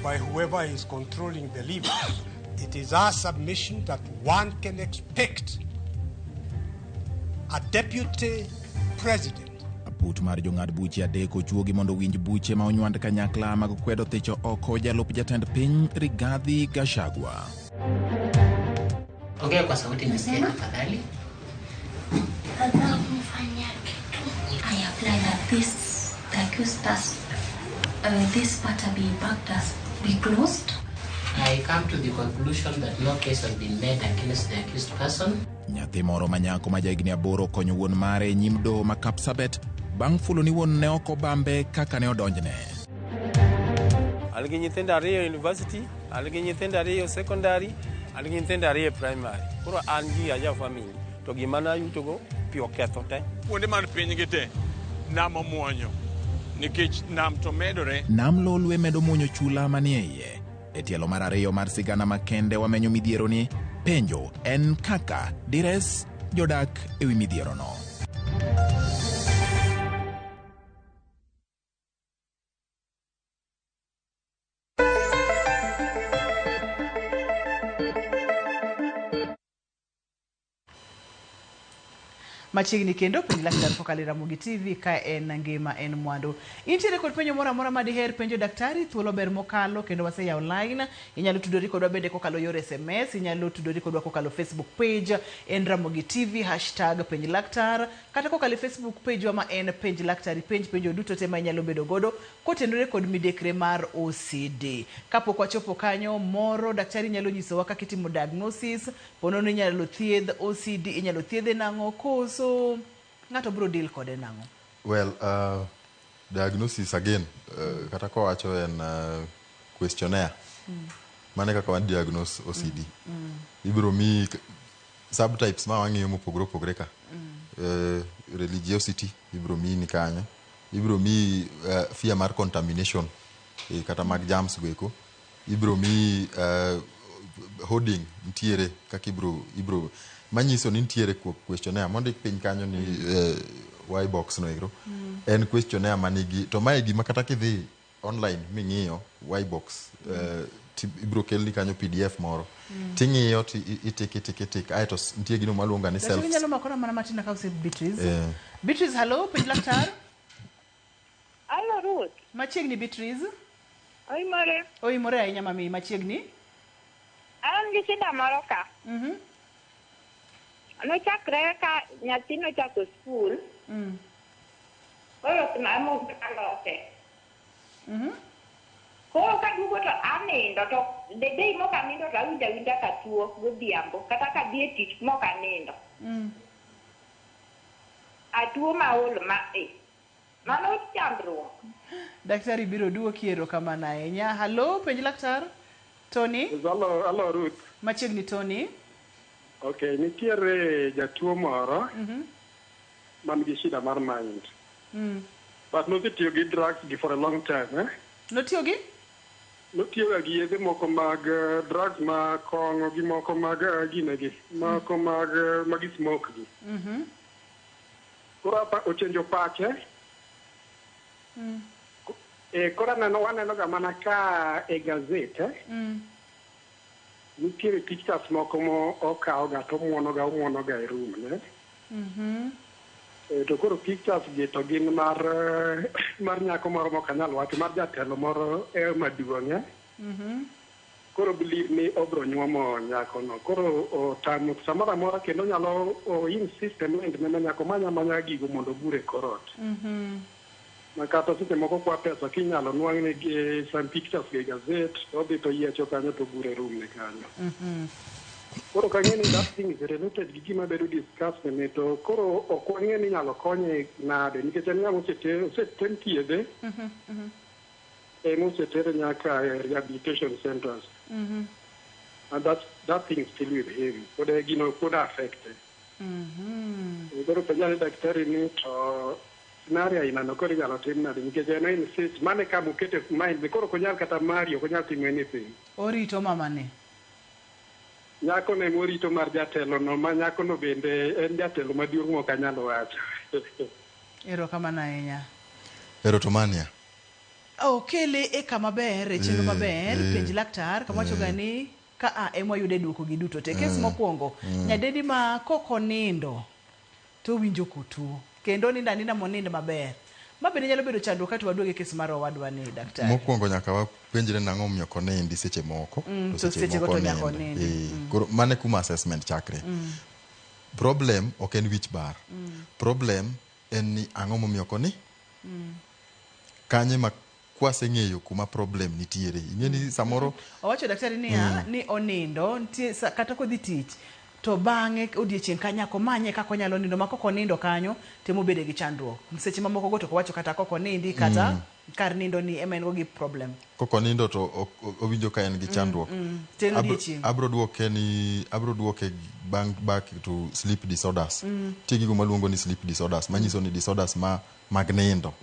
by whoever is controlling the levers, it is our submission that one can expect a deputy president Aput mar jong'ad buche adek ochuogi mondo owinj buche ma onywand kanyakla mag kwedo thicho oko jalup jatend piny Rigathi Gachagua. Ongea kwa sauti nisikie tafadhali. Nataka kumfanyia kitu. I apply that this the accused this matter be backed as be closed. I come to the conclusion that no case has been made against the accused person. Nyathi moro ma nyako ma jahigni 8 okonyo wuon mare e nyim doho ma Kapsabet bang' fulo ni wuon ne ok obambe kaka ne odonjne. An gi nyithindo ariyo e university, an gi nyithindo ariyo secondary, an gi nyithindo ariyo e primary. Koro an gi aja family to gima nayutogo pi oketho te. Kuonde man piny gi te nam omuonyo nikech nam to medore. Nam Lolwe medo muonyo chula manie iye. E tielo mar ariyo mar sigana makende wamenyo midhieroni, penjo en kaka dires jodak ewi midhierono. Machiegni kendo penj laktar kokalo e Ramogi TV ka en ngima en mwandu. Intiere kod penjo moro amora ma diher penjo daktari, thuolo ber mokalo kendo waseyawo line. Inyalo tudori kodwa bende kokalo yor SMS, inyalo tudori kodwa kokalo Facebook page en Ramogi TV hashtag penj laktar, kata kokalo e Facebook page wa ma en penj laktar, ipenj penjo duto te ma inyalo bedo godo kotenore kod midekre mar OCD. Kapok wachopo kanyo, moro daktari nyalo nyisowa kaka itimo diagnosis, ponono inyalo thiedh OCD, inyalo thiedhe nang'o, koso ng'ato bro deal kode nang'o? Well, diagnosis again, kata kowacho en questionnaire. Mano e kaka wa diagnose OCD. Ibiro miyi subtypes ma wang'iyo mopogore opogore ka. Religiosity ibiro miyi ni kanyo. Ibiro miyi fear mar contamination kata mag germs go eko. Ibiro miyi hoarding nitiere kaka ibiro manyiso ni nitiere questionnaire mondik piny kanyo ni Y box no ero. En questionnaire manigi to mae gima kata kidhi online ming'iyo Y box ibiro kelni kanyo PDF moro. Ting'iyo ti itik itik itik aeto nitie gino maluongo ni self. Daktari nyalo makona mana matin ka ose Beatrice. Beatrice, hello, penj laktar. Hello, Ruth. Machiegni Beatrice. Oimore. Oimore ahinya mami, machiegni. An gi shida moro ka. Nochakre ka nyathi nochako skul. Koro amo aloke. Koro kaduogo to anindo to the day mok anindo to awinjo awinja ka tuo godhiambo kata kadhi e tich mok anindo. Atuo maol ma Mano chandruok. Daktari biro duoki erokamano ahinya. Hello, penj laktar. Tony. Hello, hello Ruth. Machiegni Tony. Okay, nitiere jatuo moro man gi shida mar mind. But nosetiyo gi drugs gi for a long time, eh? Notiyo gi? Notiyo gi yedhe moko mag drugs ma kong'o gi moko mag ginegi, moko mag magi smoke gi. Koro ochenjo pache. Koro waneno ga mana ka e gazette. Nitiere pictures moko mo okawo ga to omuono ga e room ne. To koro pictures gi to gin mar nyako moro mok anyal wacho, mar jatelo moro maduong'. Koro believe ni obro nyuomo nyako no. Koro otamo samoro amora kendo nyalo o insist e mind ne nyako manya gigo mondo ogure kor ot. Ma kata seche moko kwa pesa kinyalo nwang'ne gi some pictures gi gazette, to odhi to yiecho kanyo to ogure room ne kanyo. Koro kang'e ni that thing is related gi gima bedo discussed ne to koro ok wang'e ni inyalo konye nade nikech en ng'ama osetem thiedhe ema osetere nyaka e rehabilitation centers. And that thing is still with him. Pod gino pod affected. Koro penja ni daktari ni to scenario ainano koro inyalo tim nade nikech en insist mane kama okete mind ne koro ok onyal kata marry, ok onyal timo anything. Orito mamane. Nyako ne morito mar jatelo no ma nyako no bende en jatelo maduong' mok anyal wacho. Erokamano ahinya. Erotomania. Okele e kama ber, e chenro maber, penj laktar kama wacho ga ni ka a ema wayude duoko gi duto te. Kes mokwongo, nyadedi ma kokonindo to owinjo kotuo kendo onindo aninda monind maber. Ma bende nyalo bedo chandruok kato waduoge kes mar owadwa ni daktari. Mokwongo nyaka wapenjre nang'o momiyo ok onindi seche moko to seche go to nyaka onindi. Koro mano e kuma assessment chakre. Problem ok en wich bar. Problem en ni ang'o momiyo ok oni kanye ma kwaseng'eyo kuma problem nitiere. Ing'e ni samoro Owacho daktari niya ni onindo nitie kata kodhi tich to bang'e odiechieng' ka nyaka omanye kaka onyalo nindo ma kok onindo kanyo temo bede gi chandruok. Seche mamoko go to ok owacho kata kok onindi kata kar nindo ni ema en go gi problem. Kok onindo to owinjo ka en gi chandruok. To en odiechieng'. Abro duoke ni abro duoke bang' back to sleep disorders. Nitie gigo maluongo ni sleep disorders manyiso ni disorders ma mag nindo.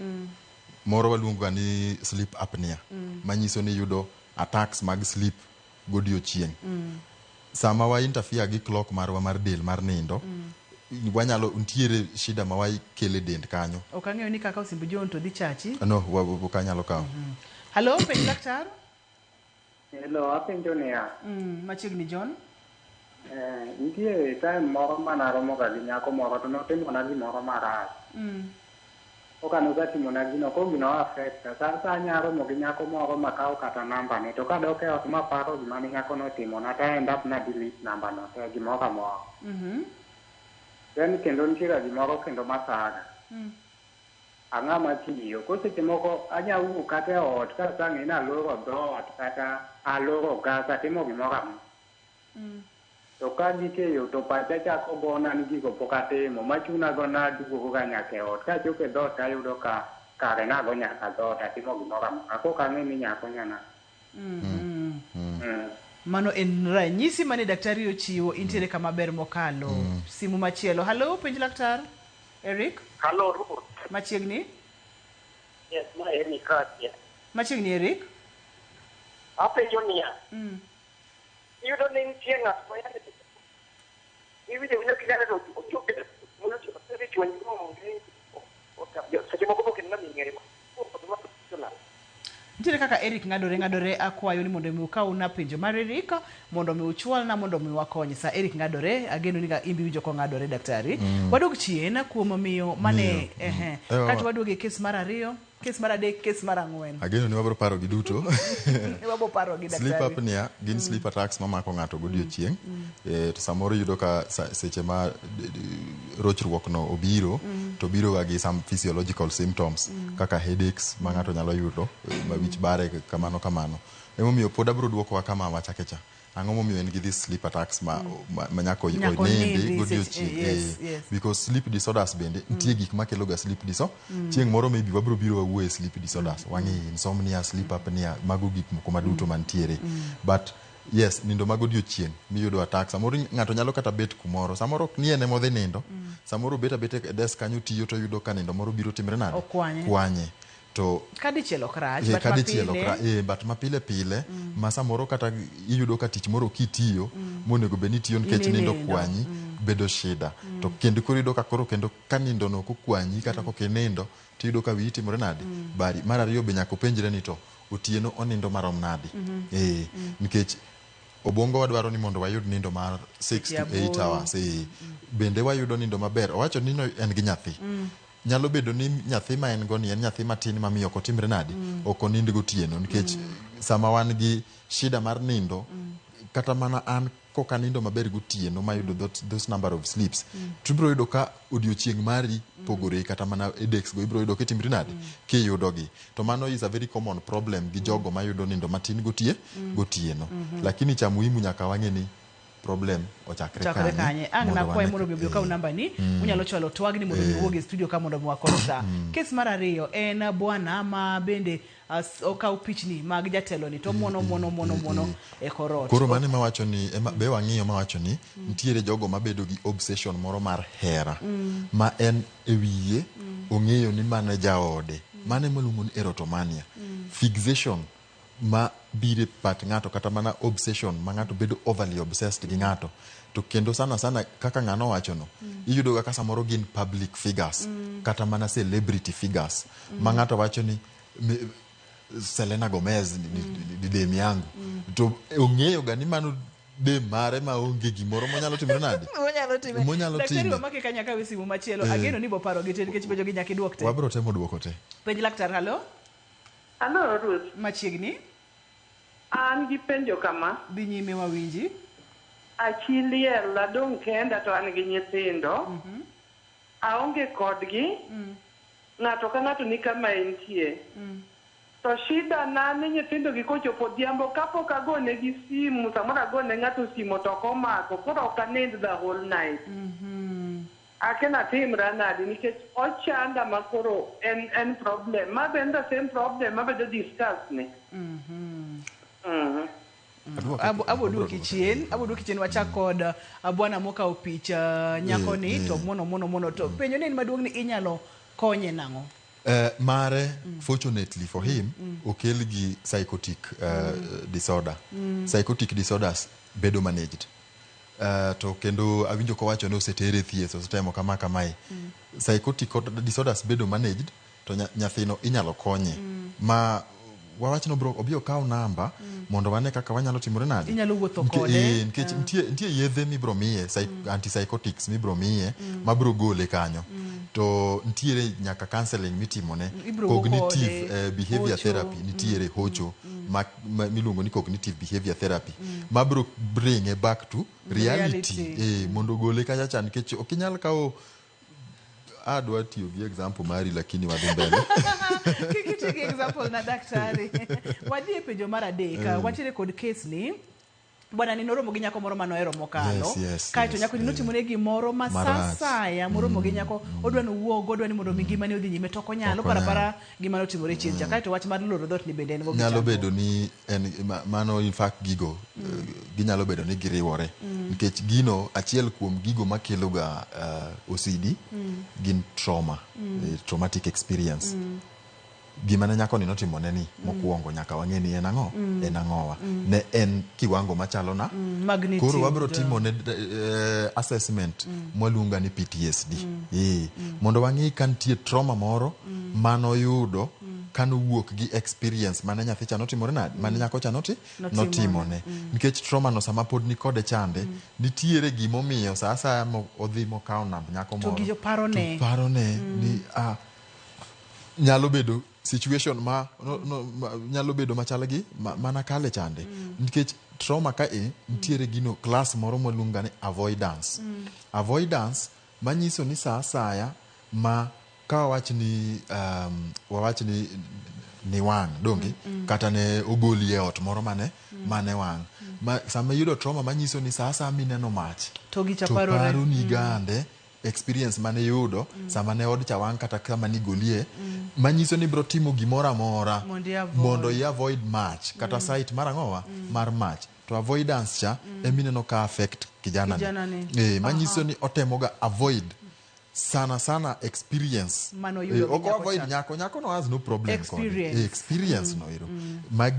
Moro waluongo ga ni sleep apnea manyiso ni yudo attacks mag sleep godiochieng'. Sama wa interfere gi clock marwa mar del mar nindo, wanyalo nitiere shida ma wakele dend kanyo. Ok ang'eyo ni kaka osimbo John to dhi chachi. No, ok anyalo kawo. Hello, penj laktar. Hello, apenjo niya, Machiegni John. Nitie time moro manaromo ga gi nyako moro to notimona gimoro marach. Koka nosetimona gino, koro gino affect. Sa anya romo gi nyako moro makaw kata namba ne, to kadok e ot maparo gima ne nyako no otimona, to I end up na delete namba no te gimoro amora. Then kendo nitie ga gimoro kendo mathaga. Ang'ama tiyo. Koro seche moko anya wuok kata e ot ka asang'e ni aloro dhoot kata aloro gas atimo gimoro amora. To ka gik e yo to pacha chako gona ni gigo pok atimo machuna go naduogo ga nyaka e ot. Kachopo e dhoot tayudo ka kare nago nyaka dhoot atimo gimoro amora. Kok ang'e ni nyako nyana Mano en ranyisi mane daktari ochiwo intiere kama ber mokalo. Simu machielo. Hello, penj laktar. Eric? Hello, Ruth. Machiegni? Yes, ma Eric Ratia. Machiegni Eric? Apenjo niya. Iyudo ni nitie ng'at ma yande iwinjo winjo kijana to ochopo seche moko bok en ng'ama ing'eyo. Nitiere kaka Eric ng'adore akwayo ni mondo mi ukaw na penjo mar Eric mondo mi uchwalna mondo mi wakony. Sa Eric ng'adore, ageno ni imbi winjo kong'adore daktari. Wadog chien kuom miyo mane ehe. Kato waduogo e kes mar ariyo, kes mar adek, kes mar ang'wen. Ageno ni wabro paro gi duto. Wabo paro gi daktari. Sleep apnea gin sleep attacks mamako ng'ato godiochieng'. To samoro iyudo ka seche ma rochruok no obiro to biro ga gi some physiological symptoms kaka headaches ma ng'ato nyalo yudo ma wich bare kamano kamano. Emomiyo pod abro duokowa kama wachake cha. Ang'o momiyo en gi these sleep attacks ma nyaka onindi godiochieng'? Yes. Because sleep disorders bende nitie gik makelo ga sleep disorder. Chieng' moro maybe wabro biro wawuoye sleep disorders. Wang'i insomnia, sleep apnea, mago gik moko maduto mantiere. But yes, nindo mag odiochieng' miyudo attack. Samoro ng'ato nyalo kata bet kumoro. Samoro ok ni en ema odhi nindo. Samoro obet abeta e desk kanyo tiyo to yudo ka nindo moro biro timre nade? Okwanye. To kadichiel ok rach, but mapile but mapile pile ma samoro kata iyudo ka tich moro kitiyo monego bed ni itiyo nikech nindo kwanyi bedo shida. To kendo koro iyudo ka koro kendo ka nindo no ok okwanyi kata kok inindo to iyudo ka wiyi timore nade? Bari. Mar ariyo be nyaka openjre ni to otieno onindo marom nade? Nikech obwongo wadwaro ni mondo wayud nindo mar 6 to 8 hours. Bende wayudo nindo maber. Owacho ni en gi nyathi. Nyalo bedo ni nyathi ma en go ni en nyathi matin mamiyo ok otimre nade? Ok onind gotieno nikech sama wan gi shida mar nindo kata mana an kok anindo maber gotieno mayudo those number of sleeps to ibiro yudo ka odiochieng' mari pogore kata mana headaches go ibiro yudo kitimri nade? Kiyudogi. To mano is a very common problem gi jogo mayudo nindo matin gotieno. Lakini cha muhimu nyaka wang'e ni problem ochakre kanye. Ang' nakwaye mondo mi obi okaw namba ni, unyalo chwalo twagni mondo mi owuog e studio ka mondo mi wakony sa. Kes mar ariyo en bwana ma bende okaw pichni mag jatelo ni to muono e korot. Koro mano ema wacho ni be wang'iyo mawacho ni nitiere jogo mabedo gi obsession moro mar hera ma en e wiye ong'eyo ni mano jaode. Mano ema iluongo ni erotomania. Fixation ma bire pat ng'ato kata mana obsession ma ng'ato bedo overly obsessed gi ng'ato. To kendo sana sana kaka ng'ano wachono, iyudo ga ka samoro gin public figures kata mana celebrity figures ma ng'ato wacho ni Selena Gomez ni dem yangu. To ong'eyo ga ni mano dem mare ma onge gimoro monyalo timore nade? Monyalo time. Daktari wamake kanyaka we simu machielo. Ageno ni boparo gi te nikech penjo gi nyaka iduok te. Wabro temo duoko te. Penj laktar, hello? Hello, Ruth. Machiegni? An gi penjo kama. Dhi nyime wawinji. Achi liel adong' kenda to an gi nyithindo. Aonge kodgi. Ng'ato ka ng'ato ni kama entie. To shida na ni nyithindo gi kochopo odhiambo kapok agone gi simu, samoro agone ng'ato simu to ok omako, koro ok anind the whole night. Akia timra nade nikech ochanda ma koro en problem. Ma be en the same problem mabedo discuss ni. Abo duoki chien wachak kod bwana mokawo picha nyakoni to mono to penjo ni en maduong' ni inyalo konye nang'o? Mare, fortunately for him, okel gi psychotic disorder. Psychotic disorders bedo managed. To kendo awinjo kowacho ni osetere thieth, osetemo kama kamae. Psychotic disorders bedo managed, to nyathino inyalo konye. Ma wawach no bro obi okaw namba mondo wane kaka wanyalo timore nade. Inyalo wuotho kode. Nikech nitie yedhe mibro miye, antipsychotics mibro miye, mabro gole kanyo. To nitiere nyaka counseling mitimone, cognitive behavior therapy, nitiere hocho miluongo ni cognitive behavior therapy, mabro bring back to reality. Mondo gole kacha cha nikech ok inyal kawo. Adwa tiyo gi example mari lakini wadhi mbele. Kik iti gi example na daktari. Wadhi e penjo mar adek. Wantiere kod case ni Bwana ni noromo gi nyako moro manohero mokalo. Yes, Kaeto nyako ni notimone gimoro ma sa Marach. asaya moromo gi nyako odwa ni owuog, odwa ni mondo mi ngimane odhi nyime to ok onyal. Ok Oparo onyal. apara gima notimore chien cha. Kaeto wach mar loro dhoot ni bende en go gi Nyalo chandruok. bedo ni en mano in fact gigo ginyalo bedo ni giriwore nikech gino achiel kuom gigo makelo ga OCD gin trauma, traumatic experience. Gima ne nyako ni notimone ni mokwongo nyaka wang'e ni en ang'o, en ang'owa ne en kiwango machalo na Magnitude. Koro wabiro timo ne assessment mwaluonga ni PTSD mondo wang'i ka nitie trauma moro manoyudo kanowuok gi experience mane nyathi cha notimore nade, mane nyako cha notimone nikech trauma no sama pod ni kode chande nitiere gimomiyo sa asaya odhi mokawo namb nyako To moro gijo parone. to parone ni nyalo bedo situation ma, no, no, ma nyalo bedo machal gi mana kale chande nikech trauma ka nitiere gino class moro mwaluongo ni avoidance. Avoidance manyiso ni sa asaya ma ka wawach ni wawach ni ni wang' donge kata ne ogoli e ot moro mane mane wang' ma sama iyudo trauma manyiso ni sa asaya mineno mach To gicha to parore. paroni gande experience mane iyudo sama ne od cha wang' kata kama nigolie manyiso ni bro timo gimoro amora Mondo i-avoid. mondo i-avoid mach kata site mar ang'owa mar mach to avoidance cha emineno ka affect kijana Kijana ni. Manyiso ni otemoga avoid sana sana experience Mano yudo gi ok nyako avoid cha. nyako nyako no has no problem kode. Experience. Experience no ero ma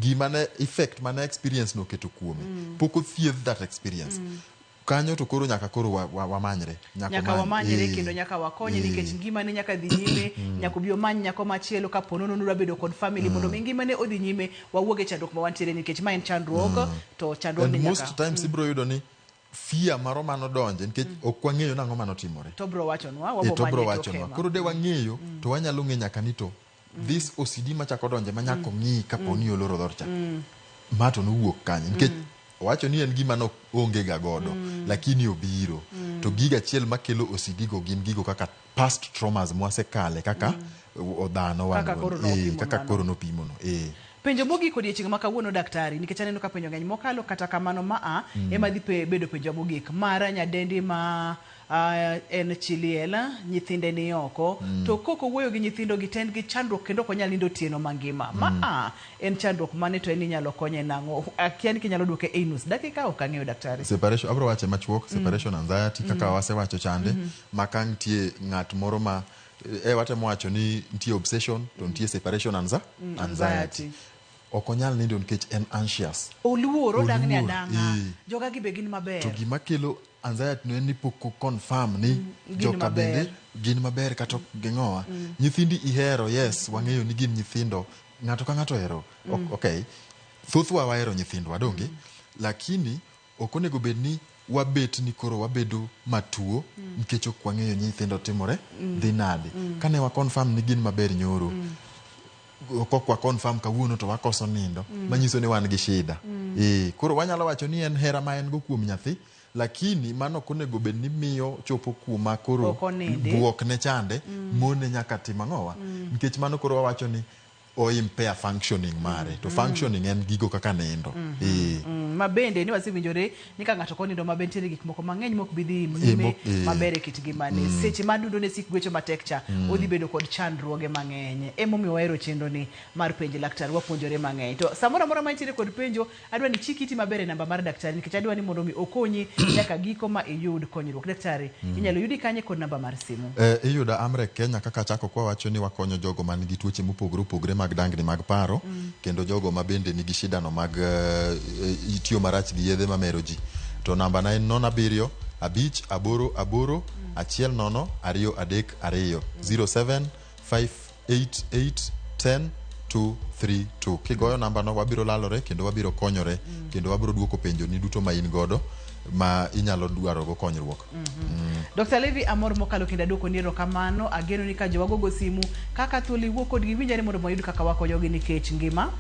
gima ne effect mane experience no oketo kuome pok othiedh that experience kanyo to koro nyaka koro wamanyre Nyaka wamanyre kendo nyaka wakonye nikech ngimane nyaka dhi nyime, nyaka obi omany nyako machielo kapo nono nodwa bedo kod family mondo mi ngimane odhi nyime, wawuog e chandruok ma wantiere nikech ma en chandruok to chandruok And ni most nyaka times ibiro yudo ni fear moro manodonje nikech ok wang'eyo nang'o manotimore. To bro wachonwa, wabo to bro manye wachonwa. toke ma. Koro de wang'eyo to wanyalo ng'e nyaka ni to this OCD machako donje ma nyaka ng'i kapo ni oloro dhoot cha ma to nowuok kanye nikech owacho ni en gima no onge ga godo lakini obiro to gigo achiel makelo OCD go gin gigo kaka past traumas mwasekale kaka dhano wan Kaka koro godo. nopimo Kaka mano. koro nopimono. Penjo mogik odiechieng' ma kawuono daktari, nikech aneno ka penjo ng'eny mokalo, kata kamano maa ema dhi bedo penjo mogik mara nyadendi ma en chi liel, nyithinde ni oko to kok owuoyo gi nyithindo gi ten gi chandruok kendo ok onyal nindo otieno mangima. Maa en chandruok mane to en inyalo konye nang'o? Akia ni kinyalo duoke e nus dakika, ok ang'eyo daktari. Separation, abro wache machuok, separation anxiety kaka wasewacho chande ma ka nitie ng'at moro ma watemo wacho ni nitie obsession to nitie separation anxiety. Anxiety. Ok onyal nindo nikech en anxious. Oluor, odang'ni Oluor, adang'a. Joga gi be gin maber. To gima kelo anxiety no en ni pok o confirm ni Gin joka maber. bende gin maber kata ok ging'owa. Nyithindi ihero, yes, wang'eyo ni gin nyithindo. Ng'ato ka ng'ato ohero. Okay. Thothwa wahero nyithindwa, donge? Lakini ok onego bed ni wabet ni koro wabedo matuo nikech ok wang'eyo nyithindo timore dhi nade. Kane wa confirm ni gin maber nyoro, ok wa confirm kawuono to wakoso nindo, manyiso ni wan gi shida. Koro wanyalo wacho ni en hera ma en go kuom nyathi, lakini mano ok onego bed ni miyo chopo kuma koro Ok onindi. buok ne chande, mone nyaka tim ang'owa. Nikech mano koro wawacho ni o impair functioning mare. To functioning en gigo kaka nindo. Ma bende ni wasewinjore ni ka ng'ato ok onindo maber nitiere gik moko mang'eny mok bi dhi nyime maber e kit ngimane. Seche ma adundo ne sik gwecho matek cha, odhi bedo kod chandruoge mang'eny. Emomiyo wahero chenro ni mar penj laktar, wapuonjore mang'eny. To samoro amora ma intiere kod penjo, adwa ni chik iti maber e namba mar daktari nikech adwa ni mondo mi okonyi nyaka giko ma iyud konyruok. Daktari, inyalo yudi kanye kod namba mar simu? Iyuda Amref Kenya kaka achako kwa wacho ni wakonyo jogo man gi tuoche mopogore opogore mag dangni mag paro, kendo jogo ma bende nigi shida no mag tiyo marach gi yedhe mamero ji. To namba na en 07 5 8 8 1 0 2 3 2 07 5 8 8 10 2 3 2. Kigoyo namba no wabiro lalore kendo wabiro konyore kendo wabiro duoko penjo ni duto ma in godo ma inyalo dwaro go konyruok. Dr. Levi amor mokalo kendo aduoko ni erokamano. Ageno ni ka jowago go simu kaka thuolo iwuo kodgi winjare mondo wayud kaka wakonyogi nikech ngima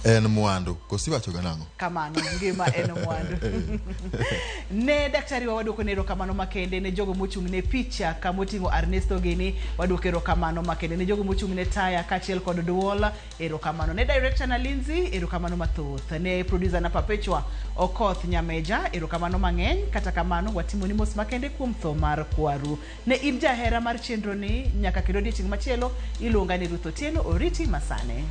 En mwandu. Koso iwacho ga nang'o? Kamano, ngima en mwandu. Ne daktari wa waduoko ne erokamano makende, ne jogo mochung' ne picha kamoting'o Ernesto gini, waduoko erokamano makende ne jogo mochung' ne taya kaachiel kod duol, erokamano ne director na Lindsay, erokamano mathoth ne producer na Perpetua Okoth Nyameja, erokamano mang'eny. Kata kamano watimoni mos makende kuom tho mar kwaru. Ne in jahera mar chenro ni nyaka kendo odiechieng' machielo, iluonga ni Ruth Otieno, oriti masane.